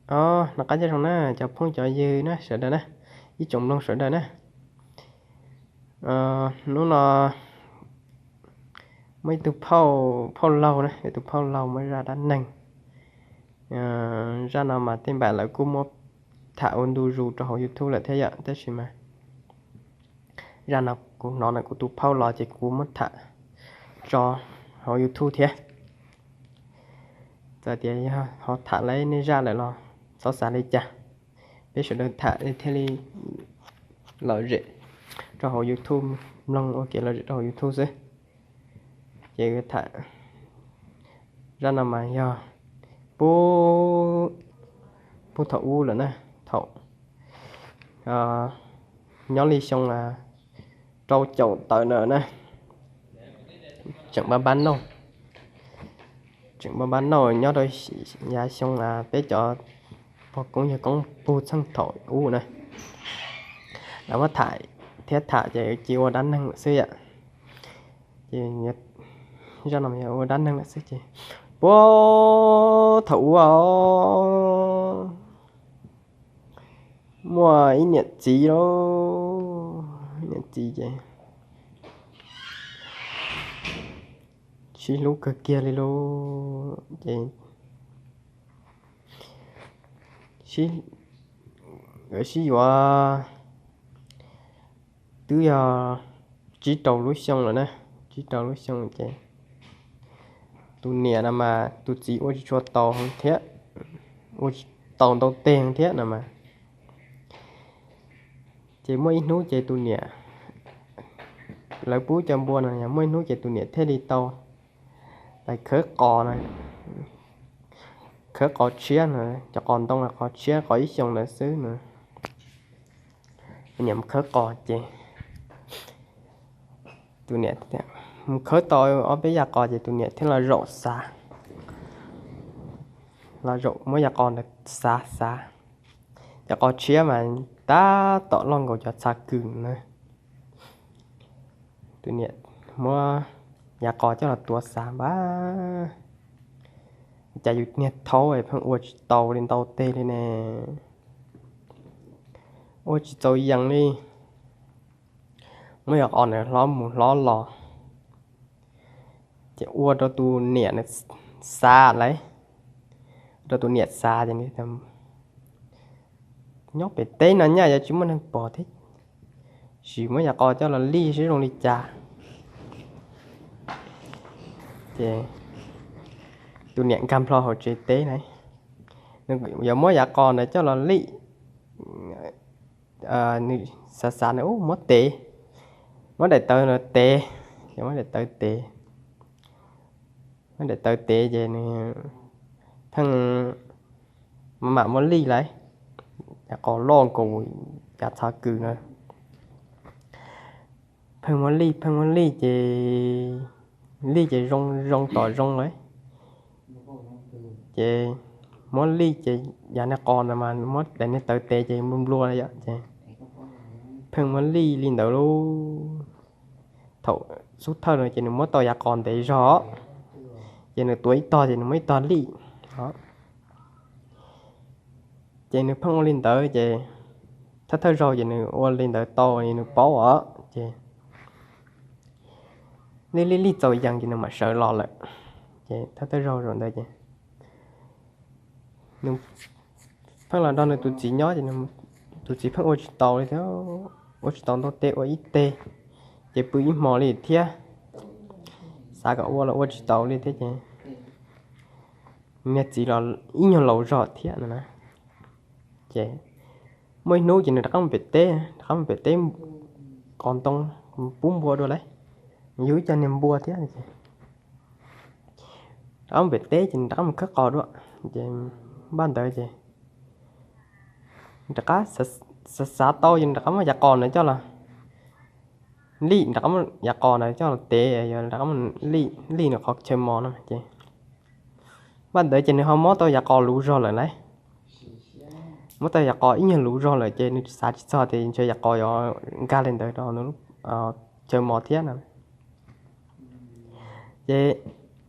Os, noj qab nyob zoo na cov phooj cov ywg na sawv daws na, ib tsoom mloog sawv daws na. Hnub no muaj ib tug phauj, phauj laug na, ib tug phauj laug muab zaj dab neeg. Zaj no mas tej npam lawv kuj muab tham ua ntu zus rau hauv YouTube lawm thiab yom, tab sis mas zaj no kuv hnov ntawm kuv tus phauj los ces kuv muab tham tso hauv YouTube thiab. Txawm tias yog ho tham lawv nej zaj lawm los txhob xav li cas, peb sawv daws tham thiaj li lom zem rau hauv YouTube, mloog ua kev lom zem rau hauv YouTube xwb. Ces tham zaj no mas yog puag, puag thaum ub lawm na, thaum nyob li xyoo rau caum tawm na, tseem npab npab nauj, tseem npab npab nauj nyob rau yav xyoo peb cov pog koob yawg koob puag txheej thaum ub na, lawv muab tham thiab tham ces cia ua dab neeg lawm xwb yom. Ces zaj no mas yog ua dab neeg lawm xwb ces puag thaum ub muaj ib niam txiv lauj, niam txiv ces sib hlub kawg kiag li lauj. Ces sib, nkawd sib yuav twb yog tsib rau lub xyoo lawm na, tsib rau lub xyoo ces tus niam no mas tus txiv ua tsis tshua tau heev thiab, ua tsis tau ntau teg heev thiab no mas. Ces muaj ib hnub ces tus niam, lawv pub cov npua no, muaj ib hnub ces tus niam thiaj li tau pais khawb qos no, khawb qos tshiab no, cov qos ntoo qos tshiab qos ib xyoos ntawd xwb no. Tus niam mus khawb qos ces tus niam mus khawb tau ob peb yam qos ces tus niam thiaj los zaum xav, los zaum muab yam qos ntawd xav xav. Cov qos tshiab mas tab tom loj nkaus cov txha kws na. Tus niam muab yam qos coj los tuav xav npab, cas yus niag thaub pheej ua tsis tau li ntau teg li ne, ua tsis txaus yees li. Muab yam qos ntawd hlob mus hlob los, ces ua rau tus niam xav lauj, rau tus niam xav ces nyob pem teb no nyaj yuav tsis muaj neeg pom thiab, sim muab yam qos coj los lij seb zoo li cas. Ces tus niam nkag nplho hauv tsev teb na, yuav muab yam qos ntawd coj los lij, nws xav xav na, muab tev, muab daim tawv no tev, ces muab daim tawv tev, muab daim tawv tev ces nws pheej maj mam muab lij lauj, yam qos loj nkaus yam txha kws na. Pheej muab lij, pheej muab lij ces lij ces zoo zoo tom zoo lauj. Ces muab lij ces yam niag qos ntawd mas muab daim niag tawv tev ces nplua nplua yom, ces pheej muab lij li ntawd lauj. Thaum xub thawj no ces nws muab tau yav qos ntev zog, ces nws tuav ib tog ces nws muab ib tog lij. Ces nws pheej ua li ntawd ces thawj thawj zaug ces nws ua li ntawd tau nws paub os, ces lij lij lij txaus yees ces nws mam sawv los lawm. Ces thawj thawj zaug zaum ntawd ces nws pheej los nrog nws tus txiv nyob ces tus txiv pheej ua tsis tau li thiab, ua tsis tau ntau teg, ua ib teg ces pw ib hmo li thiab, xav kom ua los ua tsis tau li thiab ces niag txiv los ib nyuag laus zog thiab no na. Ces muaj ib hnub ces nws rov qab mus pem teb, rov qab mus pem teb, qos ntoo pub npua dua lauj, yug ib co niag npua thiab ces rov qab mus pem teb ces nws rov qab mus khawb qos dua. Ces npaj ntawd ces rov qab xav xav tau ces nws rov qab muab yav qos ntawd coj los lij, rov qab muab yav qos ntawd coj los tev, yog rov qab lij, lij nws qhov chaw mos no ces npaj ntawd ces nws ho muab tau yav qos luv zog lawm lauj. Muab tau yav qos ib nyuag luv zog lawm ces nws xav tsis txog tias ntshe yav qos yuav nkag li ntawd rau chaw mos thiab no. Ces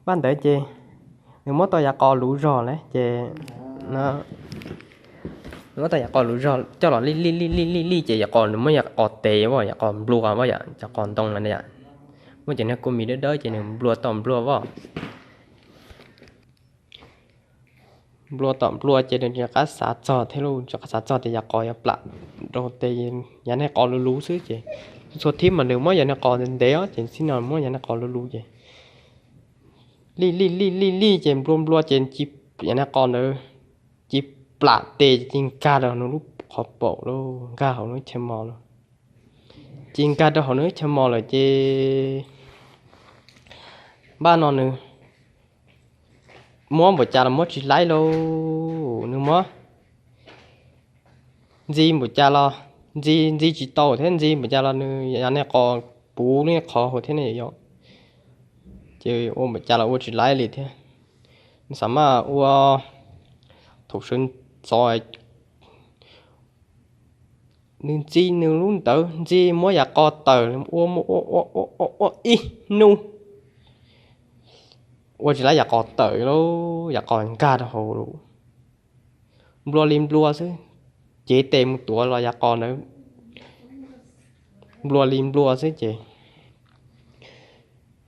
npaj ntawd ces nws muab tau yav qos luv zog lawm ces no Muab tau yav qos lug zog coj los lij lij lij lij lij lij ces yav qos nws muab yav qos tes vaj, yav qos nplua vaj yom, cov qos ntoo na yom. Muab cov niag kua mis dawb dawb ces nws nplua tau nplua vaj. Nplua tom nplua ces nws rov qab xav txog thiab lauj, rov qab xav txog tias yav qos yuav plam rau tes, yav niag qos luv luv xwb ces txhua thib mas nws muab yav niag qos ntev ntev os ces txhij no muab yav niag qos luv luv ces lij lij lij lij lij ces nplua nplua ces yav niag qos ntawd ci plam tes ces ci nkag rau nws lub qhov paum lauj, nkag hauv nws chaw mos lauj. Ci nkag rau hauv nws chaw mos lawm ces npaj no nws muab npaum cas los muab tsis laib lauj, nws muab ntxi npaum cas los ntxi, ntxi tsis tau thiab, ntxi npaum cas los nws yav niag qos puv lub qhov hauv thiab ne yom. Ces ua npaum cas los ua tsis laib li thiab. Nws xav mas ua thaum sawv ntxov nws ntxi nws lub ntawd ntxi muab yav qos tawm ua ua ua ua ua ib hnub ua tsis laib yav qos tawm lauj, yav qos nkag rau hauv lauj, nplua li nplua xwb. Cev tes mus tuav los yav qos ntawd nplua li nplua xwb ces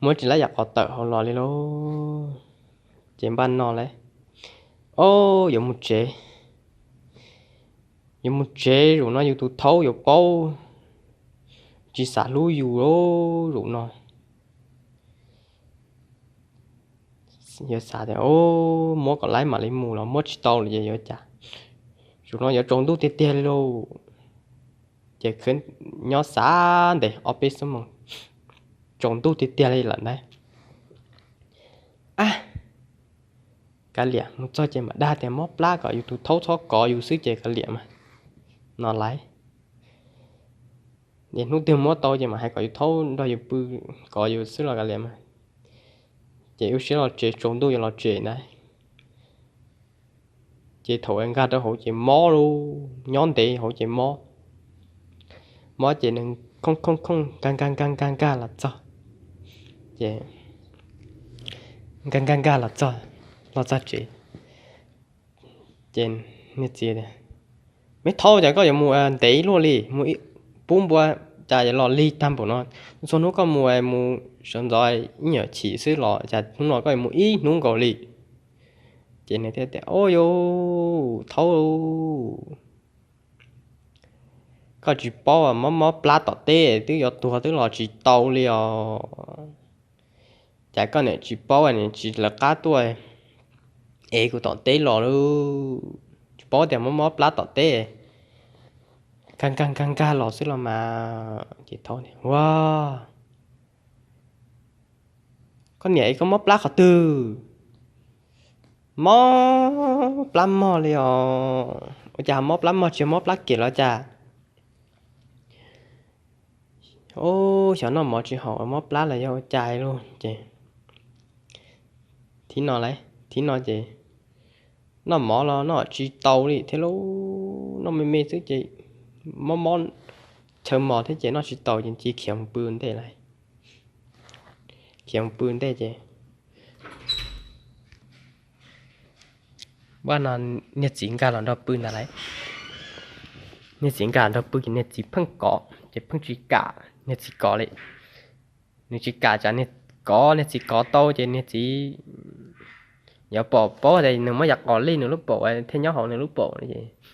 muab tsis laib yav qos tawm hauv los li lauj. Ces npaj no lawm, o, yuav mus tsev, yuav mus tsev, zaum no yus tus thaub yuav paub tsis xav hlub yus lauj zaum no. Yog xav tias muab kom laib mam li mus los muab tsis tau lawm ces yuav cas, zaum no yuav tsaus ntuj tiag tiag li lauj. Ces nyob xav ntes ob peb xuab moos, tsaus ntuj tiag tiag li lawm ntag. A, kav liam, mus txog ces mam dag tias mob plab kom yus tus thaub txhob kov yus xwb ces kav liam mas no lawm. Ces hnub twg muab tau ces mam hais kom yus thaub nrog yus pw kov yus xwb los kav liam mas. Ces wb siab los tsev, tsaus ntuj yuav los tsev ntag. Ces thaum nkag rau hauv ces mob lauj, nyob ntev hauv ces mob, mob ces nws khooj khooj khooj nkag nkag nkag nkag nkag los txog, ces nkag nkag nkag los txog, los txog tsev. Ces niag txiv tias, me thaub, cas koj yuav mus ntev luaj li, mus pub npua cas yuav los lig tag npaum no. Txhua hnub koj mus mus sawv ntxov ib nyuag chim xwb los cas hnub no koj yuav mus ib hnub nkaus li. Ces nws thiaj tias, o, yus thaub, koj tsis paub mob mob plab tom teb twb yuav tuag twb los tsis tau li os. Cas koj niam tsis paub, niam tsis lawv qab tuaj ev kuv tom teb los lauj, tsis paub tias mob mob plab tom teb, nkag nkag nkag nkag los xwb los mas. Ces thaub, ua, koj niam es koj mob plab qhov twg? Mob plab mog li os. Ua cas mob plab mog, tsis mob plab kiag los cas? O, xyov noj mov tsis haum mob plab los yog ua cas lauj. Ces thib no, thib no ces noj mov los noj tsis tau li thiab lauj, noj me me xwb ces mob mob chaw mos thiab ces noj tsis tau ces cia li khiav mus pw ntej lawm. Khiav mus pw ntej ces ua no niag txiv nkag los nrog pw ntag lauj. Niag txiv nkag los nrog pw ces niag txiv pheej kov ces pheej tsis kam niag txiv kov li. Nws tsis kam tsam niag kov, niag txiv kov tau ces niag txiv yuav pom paub tias nws muab yav qos lij nws lub paum thiab nyob hauv nws lub paum.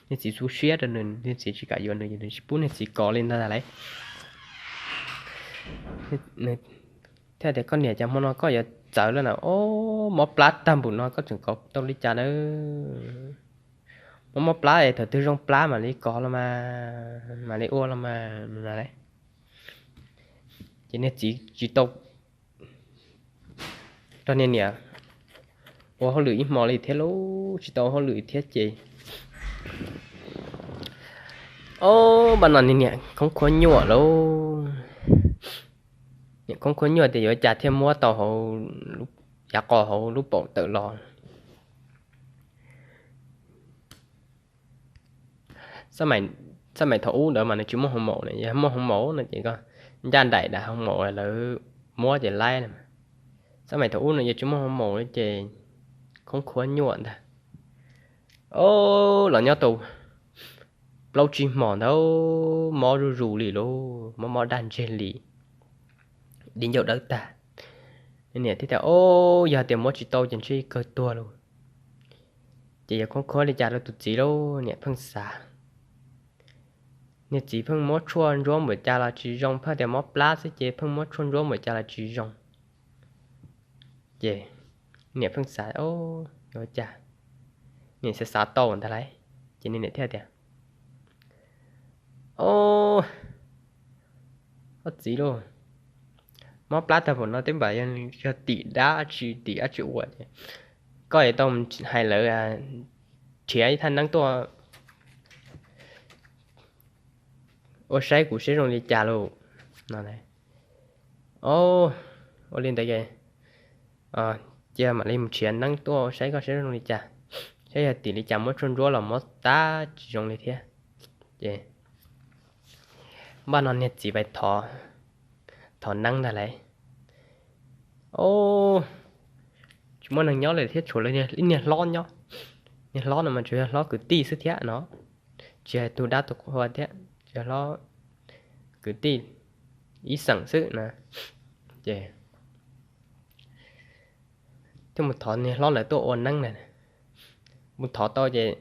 Niag txiv xu siab rau nws, niag txiv tsis kam yuav nws, nws tsis pub niag txiv kov li ntag lauj. Thiaj tias, koj niam, cas hmo no koj yuav txawv lawm na, o, mob plab tag npaum no koj tseem kov tau li cas na? Mob mob plab es thaum twg zoo plab mam li kov los mas, mam li ua los mas. Ces niag txiv tsis tau rau niag niam ua hauj lwm ib hmo li thiab lauj, tsis tau ua hauj lwm thiab ces, o, npaj no niag niam khoob khuab nyuaj lauj. Niam khoob khuab nyuaj tias yuav cas thiaj muab tau hauv, yav qos hauv lub paum tawm los. Xab maim thaum ub ntawd mas nws tsis muaj hoo maum na, yog muaj hoo maum no ces koj ncaj nraim daim hoo maum lawv muab ces laib na. Xab maim thaum ub no yog tsis muaj hoo maum ces khoob khuab nyuaj ntag. O, los nyob tau plaub tsib hmos ntawd mob zuj zus li lauj, mob mob dag ntseg li, di ncauj dawb tag. Niam thiaj tias, O, yog tias muab tsis tau ces ntshe kawg tuag lauj. Ces yuav khoob khuab li cas rau tus txiv lauj, niam pheej xav. Niag txiv pheej muab tshuaj ntsuab npaum cas los tsis zoo, pheej tias mob plab xwb ces pheej muab tshuaj ntsuab npaum cas los tsis zoo. Ces niam pheej xav, Yuav cas? Niam xav xav tau ntag lauj, ces niam thiaj tias, O, koj txiv lauj, mob plab tag npaum no twb npam yog tim dab tsi tim dab tsi ua ces koj yuav tau hais lawv nrhiav ib thaj neeb tuaj ua saib kuv seb zoo li cas lauj. O, ua li ntawd ces cia mam li mus nrhiav neeb tuaj ua saib koj seb zoo li cas, saib yog tim li cas, muab tshuaj ntsuab los muab tab tsis zoo li thiab. Ces npaj no niag txiv pais thov neeb ntag lauj. O, tsis muaj neeg nyob li thiab, tshuav lawv ib niag hlob nyob. Niag hlob no mas tsuas yog hlob kwv tij xwb thiab no, tsis hais tus dab tus qhua thiab, tsuas yog hlob kwv tij ib xeem xwb na. Ces thiaj mus thov niag hlob ntawd tuaj ua neeb na. Mus thov tau ces,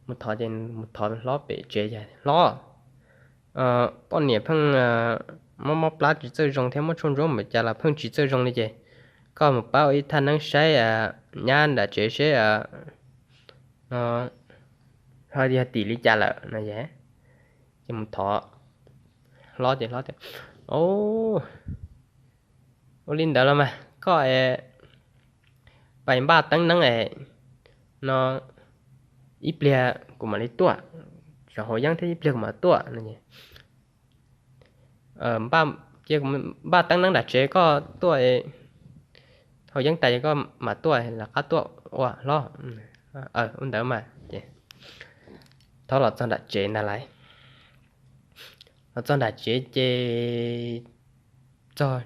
mus thov ces mus thov hlob pem tsev ces, Hlob, poj niam pheej mob mob plab tsis txawj zoo thiab muab tshuaj ntsuab npaum cas los pheej tsis txawj zoo li ces koj mus pab ua ib thaj neeb saib nyab nram tsev seb ho yog tim li cas lawm no. Ces mus thov hlob ces hlob tias, O, ua li ntawd los mas koj pais npaj teeb neeb no, ib pliag kuv mam li tuaj, tsam haus yeeb thiab ib pliag kuv mam tuaj. Npaj teeb neeb nram tsev koj tuaj, haus yeeb tas ces koj mam tuaj lawv qab tuaj ua hlob. Ua ntawd mas ces thaub los txog nram tsev ntag lauj. Los txog nram tsev ces txog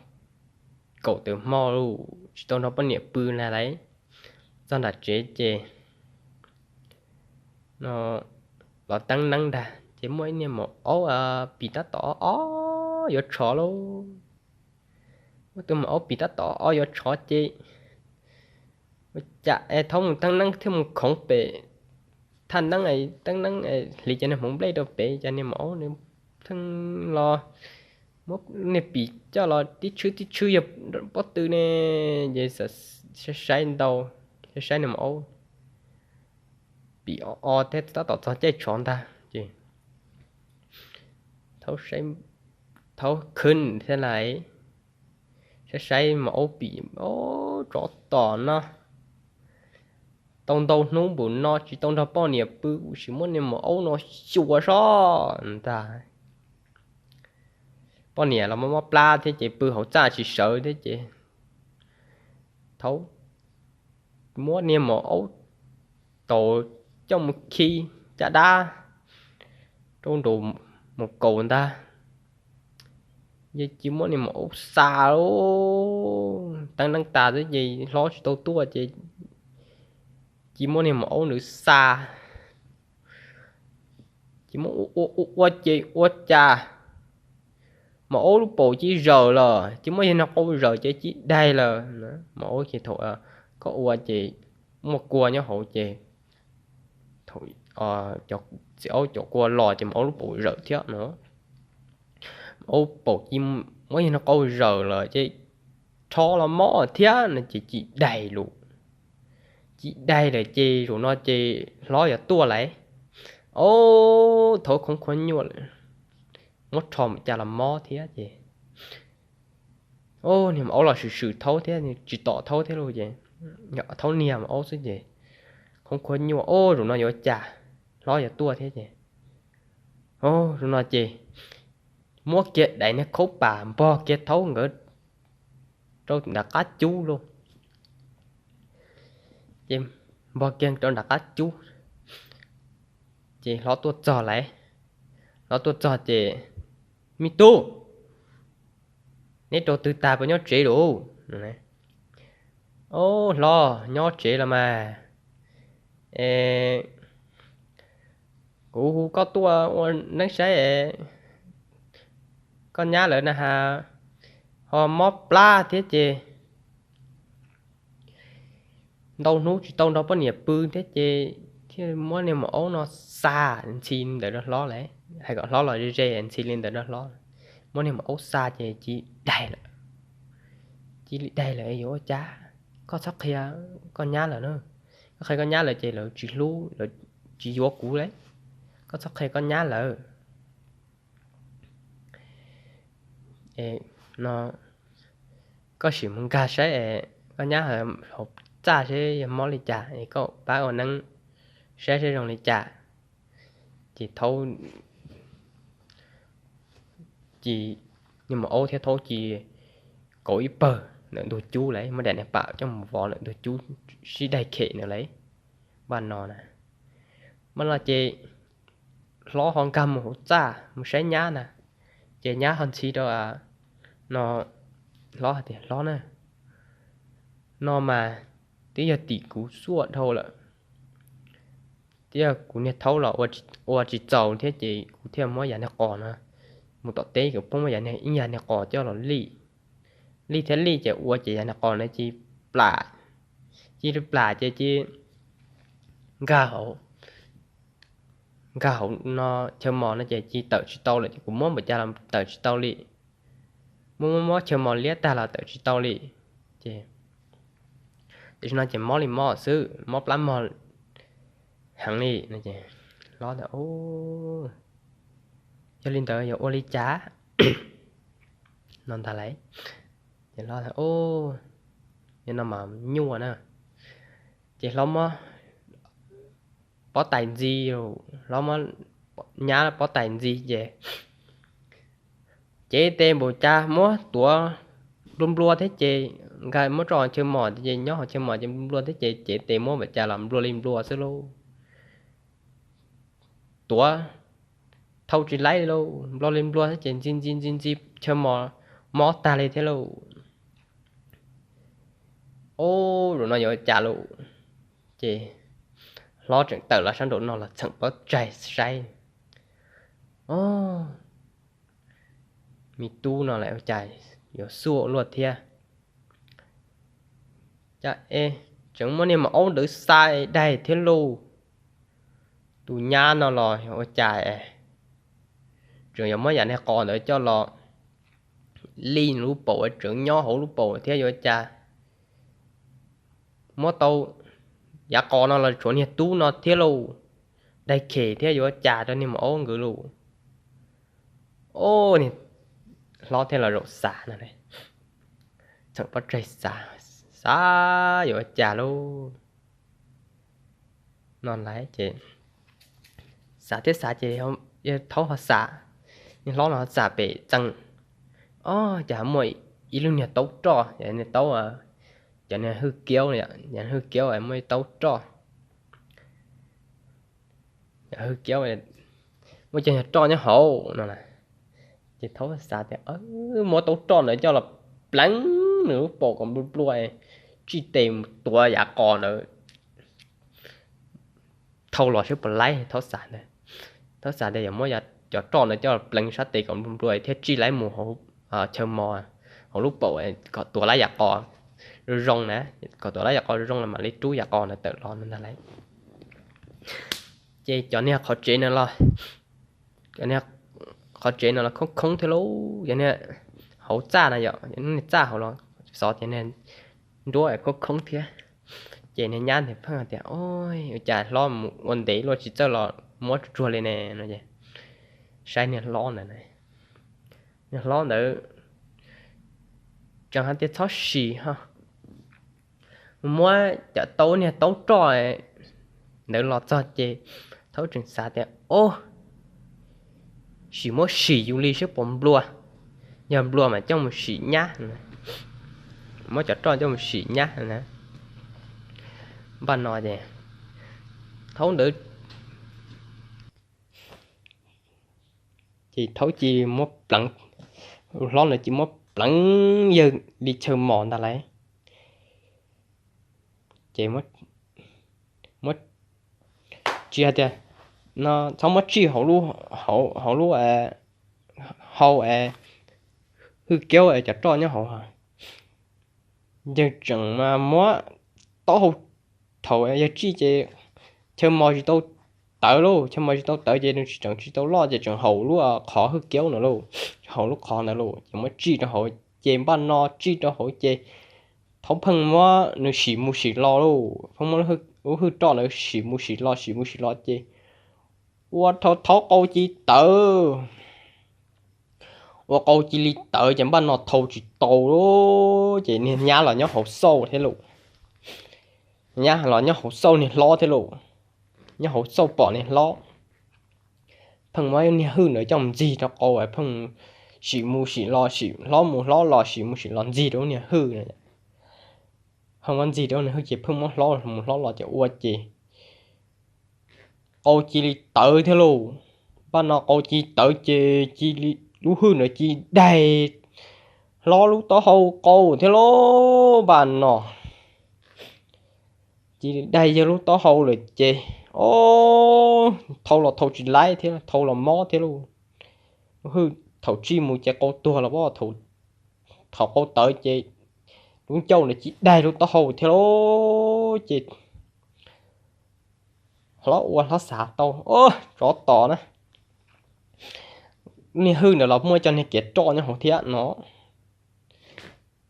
kaum tawm hmo lawm tsis tau nrog poj niam pw ntag lauj. Txog nram tsev ces los teeb neeb ntag ces muaj ib niag maum aub pim tab tom o o yuav tshov lauj. Muaj tus maum aub pim tab tom o o yuav tshov ces ua cas es thaub mus teeb neeb thiaj mus khoov pem thaj neeb, teeb neeb hliv cov niag hmoov nplej rau pem, ces niag maum aub nws pheej los muab niag pim coj los tib tshwb tib tshwb yog pob tw ne. Ces saib saib ntau, saib saib niag maum aub pim o o thiab tab tom txog caij tshov ntag ces thaub khwb thiab lauj. Saib saib maum aub pim, tsov tom no, tau ntau hnub npaum no tsis tau nrog poj niam pw, kuv sim muab niag maum aub no xyuas soj ntag. Poj niam los mob mob plab thiab ces pw hauv txaj tsis sawv thiab ces thaub muab niag maum aub taus coj mus khi caj dab rau nraum mus kaus ntag. Ces cia muab niag maum aub xa, teeb neeb tas xwb ces hlob tsis tau tuaj ces cia muab niag maum aub ntawd xa. Ces muab ua ua ua ces ua cas maum aub lub paum cia li zawm lawm, cia muab yawg niag qau zawm ces cia li daig lawm. Maum aub ces thaum koj ua ces muaj kua nyob hauv ces thaum txiv aub caum kua los ces maum aub lub paum zawm thiab no. Maum aub paum cia muab yawg niag qau zawm lawm ces rho los mob thiab no ces cia li daig lawm. Cia li daig lawm ces zaum no ces hlob yuav tuaj lauj. Ob, thaub khoob khuab nyuaj lawm, muab rho mus cas los mob thiab ces niag maum aub los swm swm thaub thiab tsis tom thaub thiab lauj ces thaub niag maum aub xwb ces khoob khuab nyuaj, ob, zaum no yuav cas, hlob yuav tuaj thiab ces zaum no ces muab kiag daim niag khaub pam npog kiag thaub nkawd rau nram qab cub lauj. Ces npog kiag rau nram qab cub ces hlob tuaj txog lauj. Hlob tuaj txog ces, Me tub, neb rau twg tag puas nyob tsev lauj? Ob, hlob nyob tsev los mas, es Kuv hu koj tuaj ua neeb saib es koj nyab lawv na has ho mob plab thiab ces ntau hnub tsis tau nrog poj niam pw thiab ces thiaj muab niag maum aub no xa ntxhi li ntawd rau hlob lawm. Hais kom hlob los ze ze ntxhi li ntawd rau hlob. Muab niag maum aub xa ces cia li daig lawm. Cia li daig lawm yuav ua cas? Koj txhob qhia koj nyab lawm na. Koj qhia koj nyab lawm ces lawv tsis hlub, lawv tsis yuav kuv lawm. Koj txhob qhia koj nyab lawm. No, koj sim mus nkag saib es koj nyab hauv txaj seb yog mob li cas es koj pab ua neeb saib seb zoo li cas. Ces thaub, ces niag maum aub thiab thaub cia li kauv ib pawg ntawm ntug cub lawm, muab daim niag pam coj mus vov ntawm ntug cub sib daig khem ntawd lawm. Npaj no na, npaj no ces hlob ho nkag mus hauv txaj mus saib nyab na, ces nyab ho ntxhi rau no, hlob tias, Hlob na, no mas twb yog tim kuv xuaj dhau lawm, twb yog kuv niag thaub los ua tsis txaus thiab ces kuv thiaj muab yav niag qos no mus tom teb, kuv poob muab yav niag, ib yav niag qos coj los lij, lij thiab lij ces ua ces yav niag qos no cia li plam, cia li plam ces cia li nkag hauv, nkag hauv no chaw mos no ces cia li tawm tsis tau lawm, ces kuv muab npaum cas los tawm tsis tau li. Muab muab muab chaw mos liab tag los tawm tsis tau li. Ces tam sim no ces mob li mob xwb, mob plab mog heev li no ces hlob tias, Yog li ntawd yuav ua li cas? No ntag lauj. Ces hlob tias, Yog no mas nyuaj na. Ces hlob muab pob tais ntxiv, hlob muab nyab pob tais ntxiv ces cev tes npaum cas muab tuav nplua nplua thiab ces nkag muab tso chaw mos ces nyob hauv chaw mos ces nplua nplua thiab ces cev tes muab npaum cas los nplua li nplua xwb lauj. Tuav thau tsis laib li lauj, nplua li nplua thiab ces ntxi ntxi ntxi ntxi chaw mos mob tag li thiab lauj. Ob, zaum no yuav ua cas lauj? Ces hlob tseem tawm los sab nraum no los txheem pob tsaig saib. Ob, me tub no lawm ua cas yuav xuaj luaj thiab. Cas es tseem muab niag maum aub ntawd xa daig thiab lauj. Tus nyab no los ua cas tseem yuav muab yav niag qos ntawd coj los li lub paum, tseem nyob hauv lub paum thiab yuav ua cas. Muab tau yav qos no los tshuav niag tub no thiab lauj, daig khem thiab yuav ua cas rau niag maum aub nkawd lauj. Ob, niag hlob thiaj los zaum xav no, txheem pob tsaig xav, xav yuav ua cas lauj. No lawm ces xav thiab xav ces thaub ho xav, niag hlob no ho xav pem txee, ob, cas muaj ib lub niag taub roj, niag taub, cov niag hwj kiaub, cov hwj kiaub muaj ib taub roj, hwj kiaub, muaj cov niag roj nyob hauv no. Ces thaub xav tias, Muab taub roj ntawd coj los pleev nws lub paum kom nplua nplua, tsij tes mus tuav yav qos ntawd thau los seb puas laib. Thaub xav ntag, thaub xav tias yog muab cov roj ntawd coj los pleev sab tes kom nplua nplua thiab tsij laib mus hauv chaw mos, hauv lub paum kom tuav laib yav qos zoo zoo na, kom tuav laib yav qos zoo zoo los mam li rub yav qos ntawd tawm los no ntag lauj. Ces cov niag qhov tsev no los, cov niag qhov tsev no los khoob khoob thiab lauj, cov niag hauv txaj no yom, niag txaj hauv los xov ces niag nruab khoob khoob thiab. Ces niag nyab ntawd pheej tias, Ua cas hlob mus ua ntev luaj tsis txawj los muab tsuag tsuag li ne no. Saib niag hlob ntawd, niag hlob ntawd tseem hais tias txhob sim ho, muab cov taub, niag taub roj ntawd los txog ces thaub tseem xav tias, Ob, sim muab sim yus li seb puas nplua, yog nplua mas coj mus sim nyab, muab cov roj coj mus sim nyab na. Npaj no ces thaub ntawd ces thaub cia li muab pleev, hlob ntawd cia li muab pleev yawg li chaw mos ntag lauj. Ces muab tsis hais tias txhob muab tsij hauv lub, hauv lub hau es hwj kiaub es cov roj nyob hauv. Yawg tseem mas muab taub hau, thaum yawg tsij ces chaw mos tsis tau tawv lauj, chaw mos tsis tau tawv ces nws tsis tseem tsis tau loj ces tseem haum lub qhov hwj kiaub ntawd lauj, haum lub qhov ntawd lauj ces muab tsij rau hauv, ces npaj no tsij rau hauv ces thaub pheej muab nws sim mus sim los lauj, pheej muab lub hwj roj ntawd sim mus sim los sim mus sim los ces ua rau thaub qau cia li tawv. Ua qau cia li tawv ces npaj no thau tsis tau lauj, ces niag nyab los nyob hauv xauj thiab lauj. Nyab los nyob hauv xauj niag hlob thiab lauj, nyob hauv xauj pom niag hlob pheej muab niag hwj ntawd coj mus ntxig rau qau, pheej sim mus sim los sim hlob mus hlob los sim mus sim los ntxig rau niag hwj. Pheej muab ntxig rau niag hwj ces pheej muab hlob mus hlob los ces ua ces qau cia li tawv thiab lauj. Npaj no qau cia li tawv ces cia li lub hwj ntawd cia li daig hlob lub taub hau qau thiab lauj. Npaj no cia li daig yawg lub taub hau lawm ces, o, thau los thau tsis laib thiab, thau los mob thiab lauj. Lub hwj thaum tsij mus ces qau tuag los, thaum qau tawv ces lub ncauj ntawd cia li daig lub taub hau thiab lauj. Ces hlob ua hlob xav tau, o, tsov tom na, niag hwj ntawd los muaj cov niag kiav roj nyob hauv thiab no.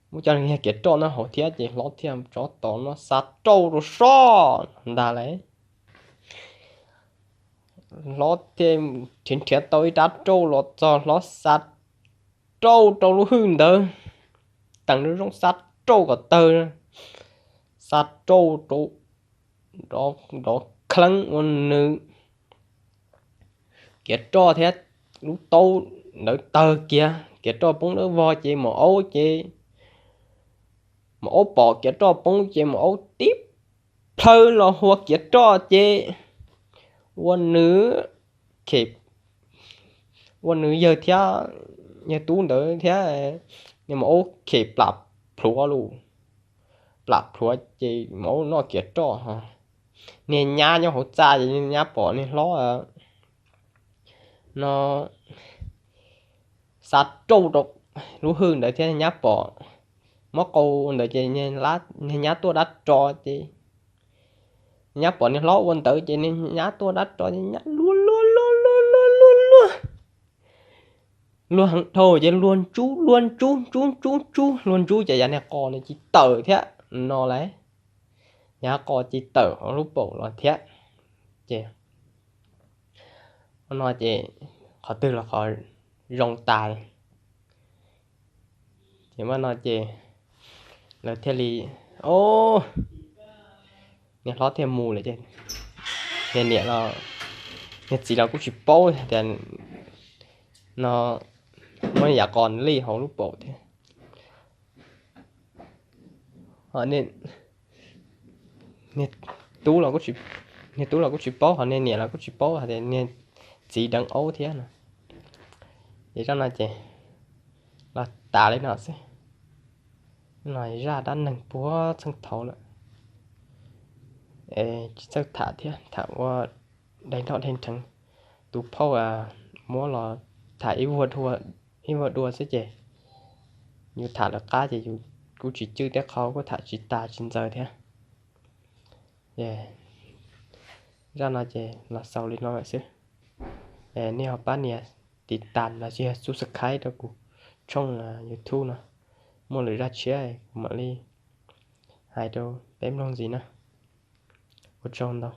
Muaj cov niag kiav roj nyob hauv thiab ces hlob thiaj tsov tom no xa rauj rau soj ntag lauj. Hlob thiaj nrhiav nrhiav tau ib rab rauj los txog, hlob xa rauj rau lub hwj ntawd, teem zoo zoo xa rauj kom tawg, xa rauj rau nrov kheeb ua nws kiav roj thiab lub taub ntawd tawg kiag, kiav roj poob dawb vog ces maum aub ces, maum aub pom kiav roj poob ces maum aub tib plhaw los hua kiav roj ces ua nws khem, ua nws yawg thiab, yawg tub ntawd thiab, maum aub khem plam plhuav lauj. Plam plhuav ces maum aub noj kiav roj. Niag nyab nyob hauv txaj ces niag nyab pom niag hlob no xa rauj rau lub hwj ntawd thiab nyab pom, muab qau ntawd ces niag nyab tuaj dab ro ces nyab pom niag hlob ua ntawd ces niag nyab tuaj dab ro ces nyab luag luag luag luag luag luag luag, luag heev dhau ces luag ntsub luag ntsub ntsub ntsub ntsub, luag ntsub ces yav niag qos nws cia li tawm thiab no lauj. Yav qos cia li tawm hauv lub paum los thiab. Ces no ces qhov twg los qhov zoo tas. Ces mas no ces lawv thiaj li, o, niag hlob thiaj mus lawm ces niag niam los, niag txiv los kuj tsis paub tias no muab yav qos li hauv lub paum thiab. Niag tub los, niag tub los kuj tsis paub, ho niag niam los kuj tsis paub hais tias niag txiv deev aub thiab no. Ces zaj no ces los tas li no xwb. No zaj dab neeg puag txheej thaud lawm, tsis txawj tham thiab, tham ua dai nroj dai nrheev. Tus phauj muab los tham ib vuag dua xwb ces yus tham lawv qab ces yus kuj tsis cwj teb qho, kuj tham tsis tas tsis ntxaws thiab. Zaj no ces los xaus li no lawm xwb. Nej ho pab nias tiv tas los sis subscribe rau kuv tshooj YouTube no, muaj lwm zaj tshiab kuv mam li hais rau peb mloog ntxiv na. Ua tsaug ntau.